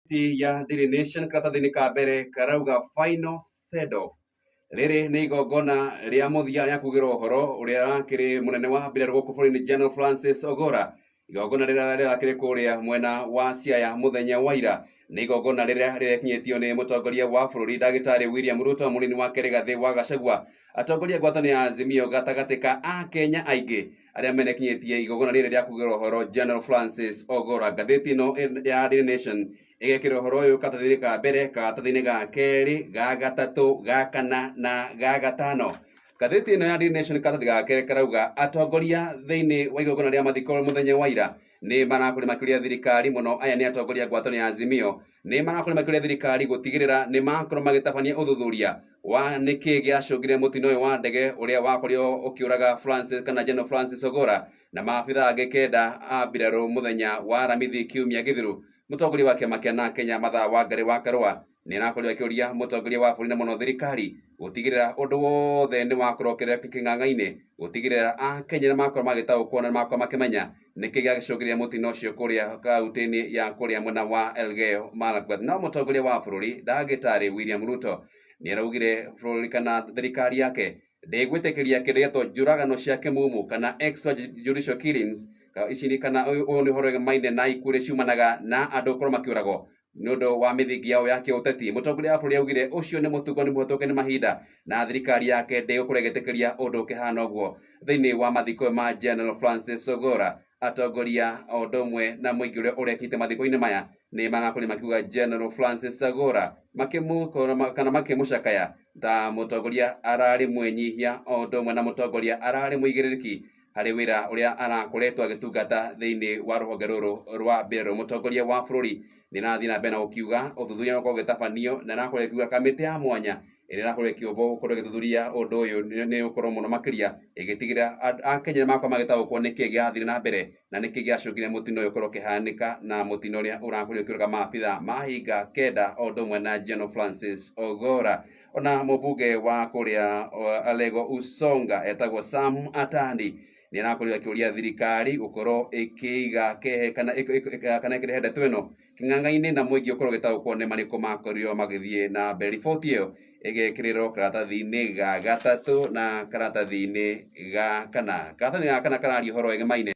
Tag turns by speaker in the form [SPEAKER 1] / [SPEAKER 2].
[SPEAKER 1] Ya Daily Nation karatathi-inĩ ka mbere karauga final send off. Rĩrĩ nĩ igongona rĩa mũthia rĩa kugĩrwo ũhoro ũrĩa wakĩrĩ mũnene wa mbirarũ gũkũ bũrũri-inĩ General Francis Ogora. Igongona rĩrĩa rĩrakĩrĩ kũrĩa mwena wa Siaya mũthenya wa ira nĩ igongona rĩrĩa rĩrekinyĩtio nĩ mũtongoria wa bũrũri ndagĩtarĩ William Ruto, mũnini wake Rigathĩ wa Gachagua, atongoria a ngwatanĩro ya Azimio gatagatĩ ka Akenya aingĩ arĩa menekinyĩtie igongona rĩrĩ rĩa kugĩrwo ũhoro General Francis Ogora. Ngathĩti ĩno ya Daily Nation ĩgekĩra ũhoro ũyũ karatathi-inĩ ka mbere, karatathi-inĩ ga kerĩ, ga gatatũ, ga kana na ga gatano. Ngathĩti ĩno ya Daily Nation karatathi ga kerĩ karauga atongoria thĩinĩ wa igongona rĩa mathiko mũthenya wa ira nĩ marakorirwo makĩũria thirikari mũno, aya nĩ atongoria a ngwatanĩro ya Azimio, nĩ marakorirwo makĩũria thirikari gũtigĩrĩra nĩ makorwo magĩtabania ũthuthuria wa nĩkĩ gĩacũngire mũtino ũyũ wa ndege ũrĩa wakorirwo ũkĩũraga Francis kana General Francis Ogora na maabithaa angĩ kenda a mbirarũ mũthenya wa Aramithi kiumia gĩthiru. Mũtongoria wa kĩama kĩa NARC Kenya Martha Wangari wa Karũa nĩ arakorirwo akĩũria mũtongoria wa bũrũri na mũno thirikari gũtigĩrĩra ũndũ wothe nĩ wakorwo kĩng'ang'a-inĩ gũtigĩrĩra Akenya nĩ makorwo magĩtaũkwo na makorwo makĩmenya nĩkĩ gĩacũngĩrĩria mũtino ũcio kũrĩa kaunti-inĩ ya kũrĩa mwena wa Elgeyo Marakwet. No mũtongoria wa bũrũri ndagĩtarĩ William Ruto nĩ araugire bũrũri kana thirikari yake ndĩgwĩtĩkĩria kĩndũ gĩetwo njũragano cia kĩmumu kana extrajudicial killings ici nĩ kana ũyũ nĩ ũhoro wĩgamaine na ikuũ iria ciumanaga na andũ gũkorwo makĩũragwo nĩ ũndũ wa mĩthingi yao ya kĩũteti. Mũtongoria wa bũrũri augire ũcio nĩ mũtugo nĩ mũhetũke nĩ mahinda na thirikari yake ndĩgũkorwo ĩgĩtĩkĩria ũndũ ũkĩhana ũguo. Thĩinĩ wa mathiko ma General Francis Ogora, atongoria o ũndũ ũmwe na mũingĩ ũrĩa ũrekĩte mathiko-inĩ maya nĩ marakorirwo makiuga General Francis Ogora makĩmũkora kana makĩmũcakaya ta mũtongoria ararĩ mwĩnyihia o ũndũ ũmwe na mũtongoria ararĩ mũigĩrĩrĩki harĩ wĩra ũrĩa arakoretwo agĩtungata thĩinĩ wa rũhonge rũrũ rwa mbirarũ. Mũtongoria wa bũrũri nĩ arathiĩ na mbere na gũkiuga ũthuthuria nĩ ũkorwo ũgĩtabanio na arakorwo ĩkiuga kamĩtĩ ya mwanya ĩrĩa ĩrakorwo ĩkĩũmbwo gũkorwo ĩgĩthuthuria ũndũ ũyũ nĩ ũkorwo mũno makĩria ĩgĩtigĩrĩra Akenya nĩ makorwo magĩtaũkwo nĩkĩ gĩathire na mbere na nĩkĩ gĩacũngire mũtino ũyũ ũkorwo ũkĩhanĩka na mũtino ũrĩa ũrakorirwo ũkĩũraga maabitha mahinga kenda o ũndũ ũmwe na General Francis Ogora. Ona mũmbunge wa kũrĩa Alego Usonga etagwo Sam Atandi nĩ arakorirwo akĩũria thirikari gũkorwo ĩkĩiga kehe kana kana ĩkĩrehe ndeto ĩno kĩng'ang'a-inĩ na mũingĩ ũkorwo ũgĩtaũkwo nĩ marĩkũ makorirwo magĩthiĩ na mbere. Riboti ĩyo ĩgekĩrĩrwo karatathi-inĩ ga gatatũ na karatathi-inĩ ga kana. Karatathi ga kana kararia ũhoro wĩgemaine.